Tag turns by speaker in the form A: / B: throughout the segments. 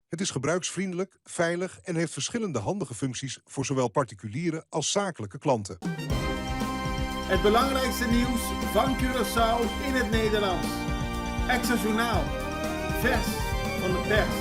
A: Het is gebruiksvriendelijk, veilig en heeft verschillende handige functies voor zowel particuliere als zakelijke klanten.
B: Het belangrijkste nieuws van Curaçao in het Nederlands. Extra Journaal. Vers van de pers.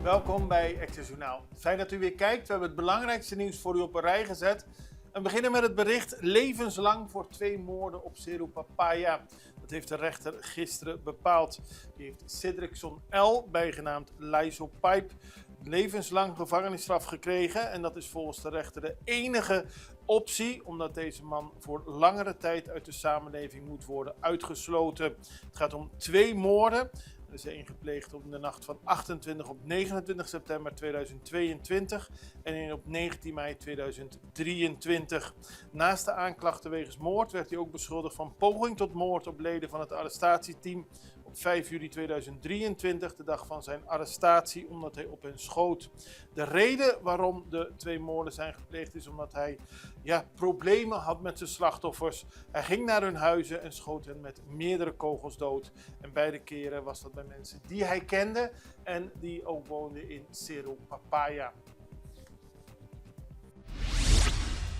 B: Welkom bij Extra Journaal. Fijn dat u weer kijkt. We hebben het belangrijkste nieuws voor u op een rij gezet. We beginnen met het bericht levenslang voor twee moorden op Seru Papaya. Dat heeft de rechter gisteren bepaald. Die heeft Cedricson L, bijgenaamd Laiso Pipe, levenslang gevangenisstraf gekregen. En dat is volgens de rechter de enige optie, omdat deze man voor langere tijd uit de samenleving moet worden uitgesloten. Het gaat om twee moorden. Er is één gepleegd op de nacht van 28 op 29 september 2022 en één op 19 mei 2023. Naast de aanklachten wegens moord werd hij ook beschuldigd van poging tot moord op leden van het arrestatieteam op 5 juli 2023, de dag van zijn arrestatie, omdat hij op hen schoot. De reden waarom de twee moorden zijn gepleegd is omdat hij ja, problemen had met zijn slachtoffers. Hij ging naar hun huizen en schoot hen met meerdere kogels dood. En beide keren was dat bij mensen die hij kende en die ook woonden in Cerro Papaya.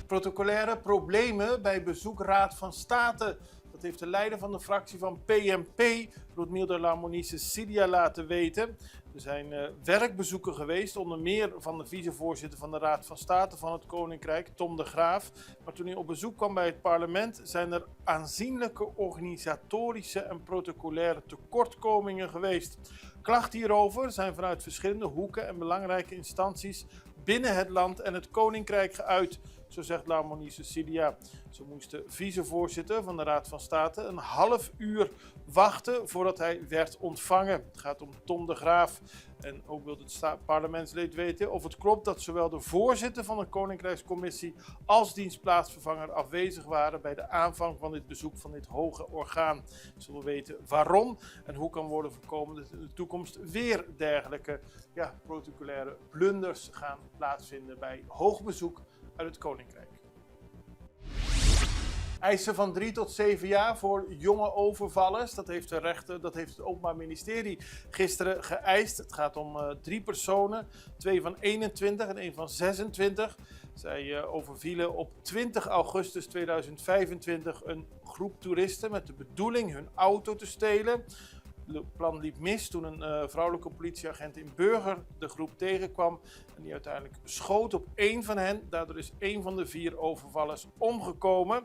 B: Protocolaire problemen bij bezoekraad van State. Dat heeft de leider van de fractie van PMP, Rodmilda Larmonie Cecilia, laten weten. Er zijn eh, werkbezoeken geweest, onder meer van de vicevoorzitter van de Raad van State van het Koninkrijk, Tom de Graaf. Maar toen hij op bezoek kwam bij het parlement, zijn er aanzienlijke organisatorische en protocolaire tekortkomingen geweest. Klachten hierover zijn vanuit verschillende hoeken en belangrijke instanties binnen het land en het Koninkrijk geuit zo zegt Larmonie Cecilia. Zo moest de vicevoorzitter van de Raad van State een half uur wachten voordat hij werd ontvangen. Het gaat om Tom de Graaf. En ook wil het parlementslid weten of het klopt dat zowel de voorzitter van de Koninkrijkscommissie als dienstplaatsvervanger afwezig waren bij de aanvang van dit bezoek van dit hoge orgaan. Ze wil weten waarom en hoe kan worden voorkomen dat in de toekomst weer dergelijke ja, protocolaire blunders gaan plaatsvinden bij hoog bezoek uit het Koninkrijk. Eisen van 3 tot 7 jaar voor jonge overvallers. Dat heeft de rechter, dat heeft het Openbaar Ministerie gisteren geëist. Het gaat om uh, drie personen, twee van 21 en één van 26. Zij uh, overvielen op 20 augustus 2025 een groep toeristen met de bedoeling hun auto te stelen. Het plan liep mis toen een uh, vrouwelijke politieagent in Burger de groep tegenkwam en die uiteindelijk schoot op één van hen. Daardoor is één van de vier overvallers omgekomen.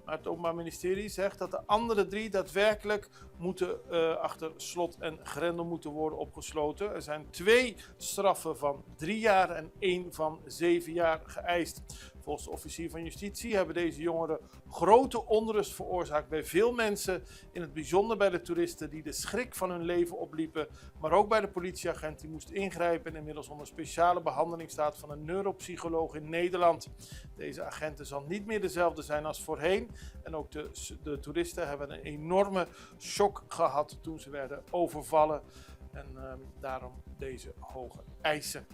B: Maar het Openbaar Ministerie zegt dat de andere drie daadwerkelijk moeten uh, achter slot en grendel moeten worden opgesloten. Er zijn twee straffen van drie jaar en één van zeven jaar geëist. Volgens de officier van justitie hebben deze jongeren grote onrust veroorzaakt bij veel mensen, in het bijzonder bij de toeristen die de schrik van hun leven opliepen, maar ook bij de politieagent die moest ingrijpen en inmiddels onder speciale behandeling staat van een neuropsycholoog in Nederland. Deze agenten zal niet meer dezelfde zijn als voorheen en ook de, de toeristen hebben een enorme shock gehad toen ze werden overvallen en daarom deze hoge eisen.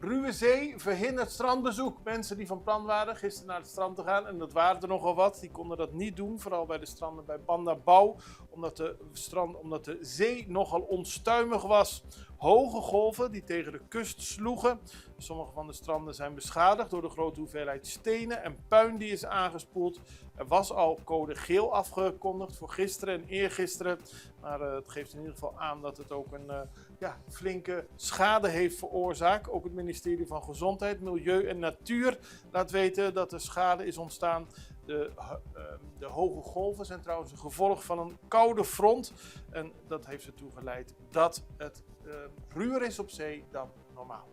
B: Ruwe zee verhindert strandbezoek. Mensen die van plan waren gisteren naar het strand te gaan, en dat waren er nogal wat, die konden dat niet doen. Vooral bij de stranden bij Bandabou, omdat de, strand, omdat de zee nogal onstuimig was. Hoge golven die tegen de kust sloegen. Sommige van de stranden zijn beschadigd door de grote hoeveelheid stenen en puin die is aangespoeld. Er was al code geel afgekondigd voor gisteren en eergisteren. Maar uh, het geeft in ieder geval aan dat het ook een uh, ja, flinke schade heeft veroorzaakt. Ook het ministerie van Gezondheid, Milieu en Natuur laat weten dat er schade is ontstaan. De, uh, de hoge golven zijn trouwens een gevolg van een koude front. En dat heeft ertoe geleid dat het ruwer is op zee dan normaal.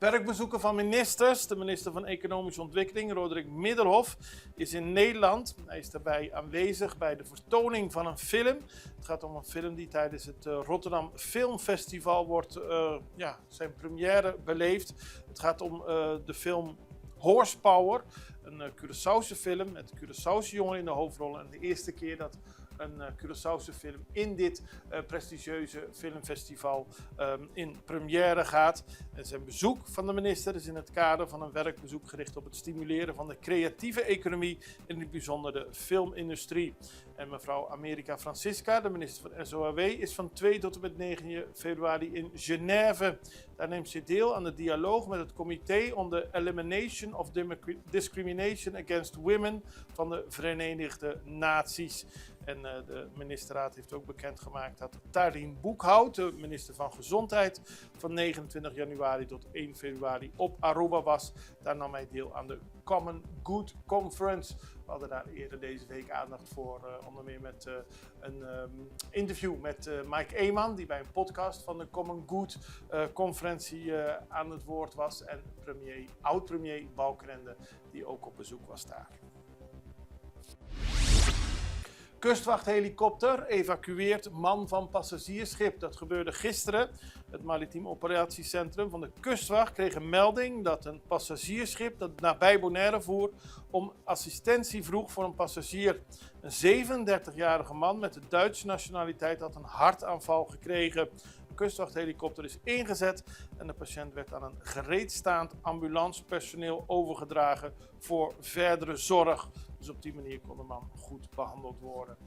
B: Werkbezoeken van ministers. De minister van Economische Ontwikkeling, Roderick Middelhof, is in Nederland. Hij is daarbij aanwezig bij de vertoning van een film. Het gaat om een film die tijdens het eh, Rotterdam Filmfestival wordt uh, ja, zijn première beleefd. Het gaat om uh, de film Horsepower, een Curaçaose film met Curaçaose jongeren in de hoofdrol. En de eerste keer dat een Curaçaose film in dit prestigieuze filmfestival in première gaat. En zijn bezoek van de minister is in het kader van een werkbezoek gericht op het stimuleren van de creatieve economie, in het bijzonder de filmindustrie. En mevrouw America Francisca, de minister van SOAW, is van 2 tot en met 9 februari in Genève. Daar neemt ze deel aan de dialoog met het Comité on the Elimination of Discrimination Against Women van de Verenigde Naties. En de ministerraad heeft ook bekendgemaakt dat Tarin Boekhout, de minister van Gezondheid, van 29 januari tot 1 februari op Aruba was. Daar nam hij deel aan de Common Good Conference. We hadden daar eerder deze week aandacht voor, onder meer met een interview met Mike Eman, die bij een podcast van de Common Good conferentie aan het woord was. En oud-premier Balkenende, die ook op bezoek was daar. Kustwachthelikopter evacueert man van passagiersschip. Dat gebeurde gisteren. Het Maritiem Operatiecentrum van de Kustwacht kreeg een melding dat een passagiersschip dat nabij Bonaire voer om assistentie vroeg voor een passagier. Een 37-jarige man met de Duitse nationaliteit had een hartaanval gekregen. De kustwachthelikopter is ingezet en de patiënt werd aan een gereedstaand ambulancepersoneel overgedragen voor verdere zorg. Dus op die manier kon de man goed behandeld worden.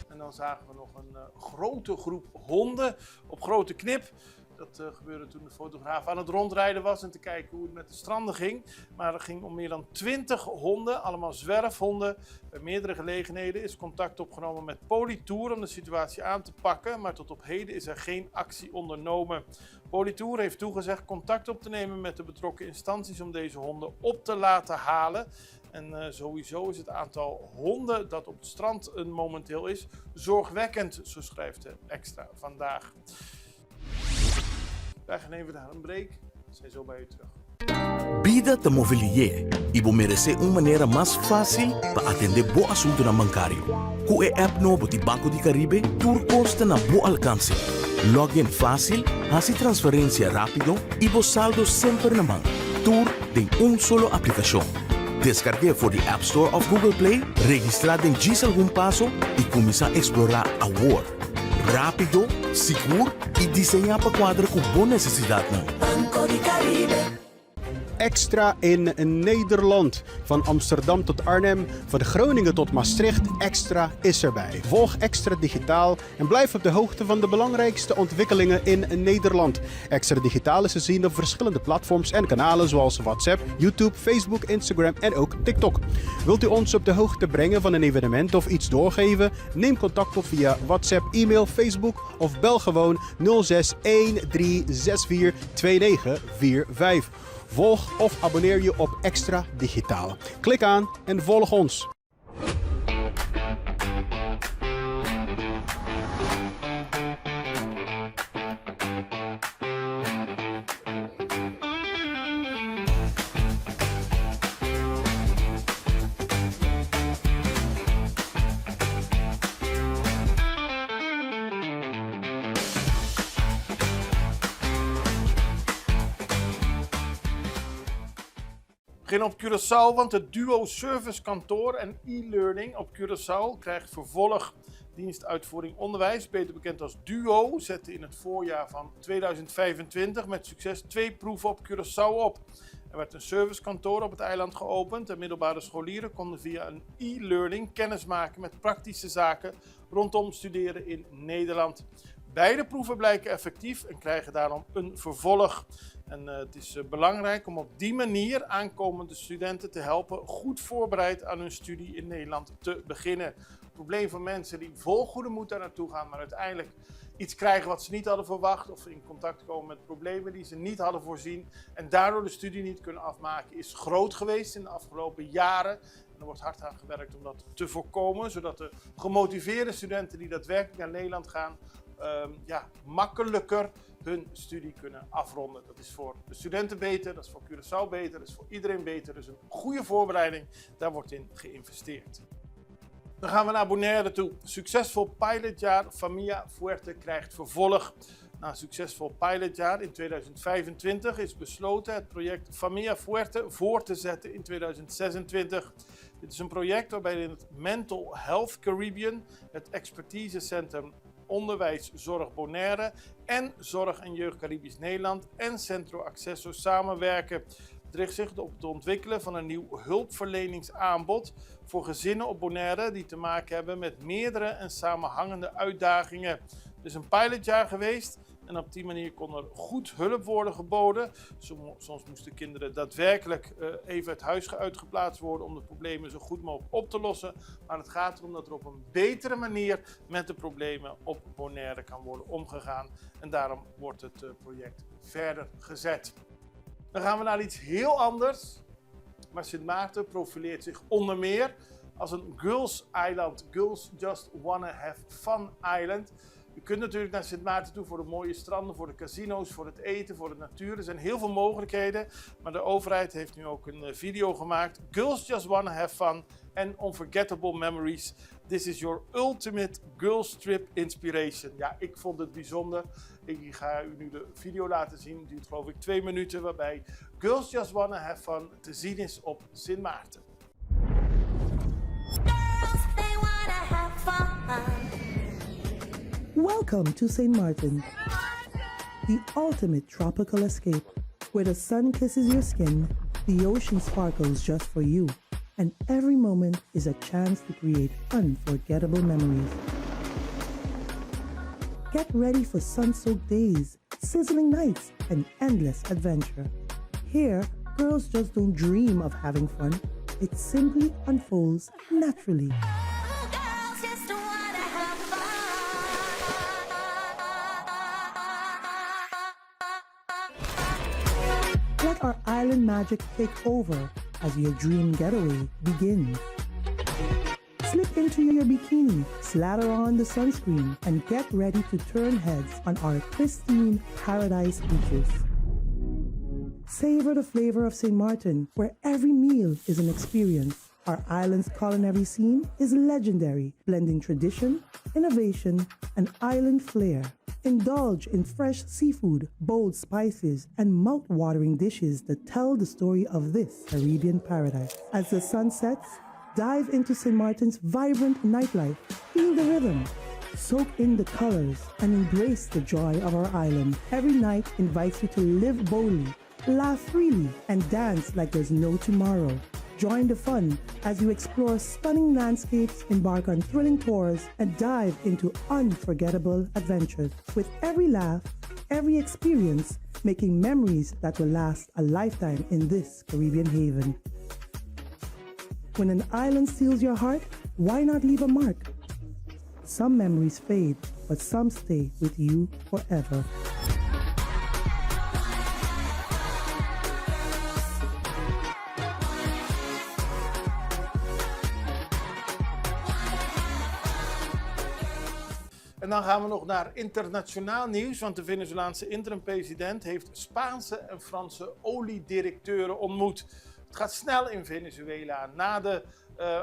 B: En dan zagen we nog een grote groep honden op Grote Knip. Dat gebeurde toen de fotograaf aan het rondrijden was en te kijken hoe het met de stranden ging. Maar het ging om meer dan 20 honden, allemaal zwerfhonden. Bij meerdere gelegenheden is contact opgenomen met Politour om de situatie aan te pakken. Maar tot op heden is er geen actie ondernomen. Politour heeft toegezegd contact op te nemen met de betrokken instanties om deze honden op te laten halen. En sowieso is het aantal honden dat op het strand momenteel is zorgwekkend, zo schrijft de Extra vandaag. Wij gaan even naar een break. We zijn zo bij u terug.
C: Bida ta move lihé i bo meresé un manera mas fásil pa atendé bo asuntunan bankario. Ku e app nobo di Banco di Caribe tur kos ta na bo alkanse. Log in fásil, hasi transferensia rápido i bo saldo semper na man. Tur den un solo aplikashon. Deskarg'é for di App Store òf Google Play, registrá den djis algun paso i kuminsá eksplorá awor. Rápido, sigur i diseñá pa kuadra ku bo nesesidatnan.
D: Banco di Caribe.
E: Extra in Nederland. Van Amsterdam tot Arnhem, van Groningen tot Maastricht, Extra is erbij. Volg Extra Digitaal en blijf op de hoogte van de belangrijkste ontwikkelingen in Nederland. Extra Digitaal is te zien op verschillende platforms en kanalen zoals WhatsApp, YouTube, Facebook, Instagram en ook TikTok. Wilt u ons op de hoogte brengen van een evenement of iets doorgeven? Neem contact op via WhatsApp, e-mail, Facebook of bel gewoon 06 1364 2945. Volg of abonneer je op Extra Digitaal. Klik aan en volg ons.
B: Begin op Curaçao, want het duo servicekantoor en e-learning op Curaçao krijgt vervolg. Dienstuitvoering Onderwijs, beter bekend als DUO, zette in het voorjaar van 2025 met succes 2 proeven op Curaçao op. Er werd een servicekantoor op het eiland geopend en middelbare scholieren konden via een e-learning kennis maken met praktische zaken rondom studeren in Nederland. Beide proeven blijken effectief en krijgen daarom een vervolg. En het is belangrijk om op die manier aankomende studenten te helpen goed voorbereid aan hun studie in Nederland te beginnen. Het probleem van mensen die vol goede moed daar naartoe gaan, maar uiteindelijk iets krijgen wat ze niet hadden verwacht of in contact komen met problemen die ze niet hadden voorzien en daardoor de studie niet kunnen afmaken, is groot geweest in de afgelopen jaren. En er wordt hard aan gewerkt om dat te voorkomen, zodat de gemotiveerde studenten die daadwerkelijk naar Nederland gaan, makkelijker hun studie kunnen afronden. Dat is voor de studenten beter, dat is voor Curaçao beter, dat is voor iedereen beter. Dus een goede voorbereiding, daar wordt in geïnvesteerd. Dan gaan we naar Bonaire toe. Succesvol pilotjaar Famia Fuerte krijgt vervolg. Na een succesvol pilotjaar in 2025 is besloten het project Famia Fuerte voor te zetten in 2026. Dit is een project waarbij in het Mental Health Caribbean, het expertisecentrum Onderwijs Zorg Bonaire en Zorg en Jeugd Caribisch Nederland en Centro Accesso samenwerken. Het richt zich op het ontwikkelen van een nieuw hulpverleningsaanbod voor gezinnen op Bonaire die te maken hebben met meerdere en samenhangende uitdagingen. Het is een pilotjaar geweest en op die manier kon er goed hulp worden geboden. Soms moesten kinderen daadwerkelijk even het huis uitgeplaatst worden om de problemen zo goed mogelijk op te lossen. Maar het gaat erom dat er op een betere manier met de problemen op Bonaire kan worden omgegaan. En daarom wordt het project verder gezet. Dan gaan we naar iets heel anders. Maar Sint Maarten profileert zich onder meer als een Girls Island. Girls Just Wanna Have Fun Island. U kunt natuurlijk naar Sint Maarten toe voor de mooie stranden, voor de casino's, voor het eten, voor de natuur. Er zijn heel veel mogelijkheden. Maar de overheid heeft nu ook een video gemaakt. Girls Just Wanna Have Fun and Unforgettable Memories. This is your ultimate girls trip inspiration. Ja, ik vond het bijzonder. Ik ga u nu de video laten zien. Het duurt geloof ik 2 minuten. Waarbij Girls Just Wanna Have Fun te zien is op Sint Maarten.
D: Girls, they wanna have fun.
F: Welcome to St. Martin, the ultimate tropical escape, where the sun kisses your skin, the ocean sparkles just for you, and every moment is a chance to create unforgettable memories. Get ready for sun-soaked days, sizzling nights, and endless adventure. Here, girls just don't dream of having fun. It simply unfolds naturally.
D: Oh, girls just wanna have fun.
F: Let our island magic take over as your dream getaway begins. Slip into your bikini, slather on the sunscreen, and get ready to turn heads on our pristine paradise beaches. Savor the flavor of St. Martin, where every meal is an experience. Our island's culinary scene is legendary, blending tradition, innovation, and island flair. Indulge in fresh seafood, bold spices, and mouth-watering dishes that tell the story of this Caribbean paradise. As the sun sets, dive into St. Martin's vibrant nightlife. Feel the rhythm, soak in the colors, and embrace the joy of our island. Every night invites you to live boldly, laugh freely, and dance like there's no tomorrow. Join the fun as you explore stunning landscapes, embark on thrilling tours, and dive into unforgettable adventures. With every laugh, every experience, making memories that will last a lifetime in this Caribbean haven. When an island steals your heart, why not leave a mark? Some memories fade, but some stay with you forever.
B: En dan gaan we nog naar internationaal nieuws, want de Venezolaanse interim-president heeft Spaanse en Franse oliedirecteuren ontmoet. Het gaat snel in Venezuela. Na de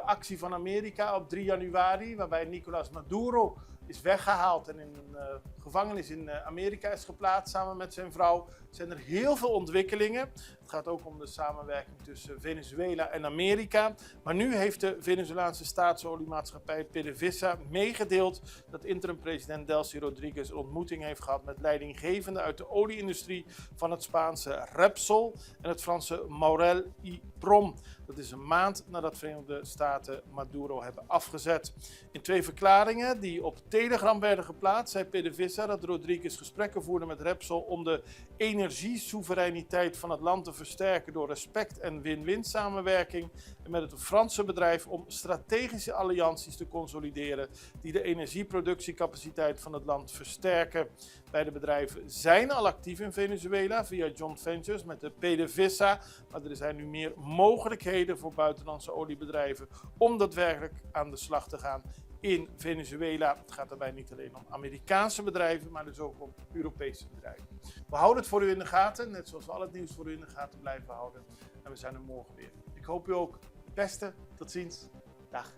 B: actie van Amerika op 3 januari, waarbij Nicolás Maduro is weggehaald en in een gevangenis in Amerika is geplaatst samen met zijn vrouw, zijn er heel veel ontwikkelingen. Het gaat ook om de samenwerking tussen Venezuela en Amerika. Maar nu heeft de Venezolaanse staatsoliemaatschappij PDVSA meegedeeld dat interim-president Delcy Rodriguez een ontmoeting heeft gehad met leidinggevenden uit de olieindustrie van het Spaanse Repsol en het Franse Maurel y Prom. Dat is een maand nadat Verenigde Staten Maduro hebben afgezet. In 2 verklaringen die op Telegram werden geplaatst, zei PDVSA dat Rodriguez gesprekken voerde met Repsol om de energiesoevereiniteit van het land te versterken door respect en win-win samenwerking en met het Franse bedrijf om strategische allianties te consolideren die de energieproductiecapaciteit van het land versterken. Beide bedrijven zijn al actief in Venezuela via joint ventures met de PDVSA, maar er zijn nu meer mogelijkheden voor buitenlandse oliebedrijven om daadwerkelijk aan de slag te gaan in Venezuela. Het gaat daarbij niet alleen om Amerikaanse bedrijven, maar dus ook om Europese bedrijven. We houden het voor u in de gaten, net zoals we al het nieuws voor u in de gaten blijven houden. En we zijn er morgen weer. Ik hoop u ook het beste. Tot ziens. Dag.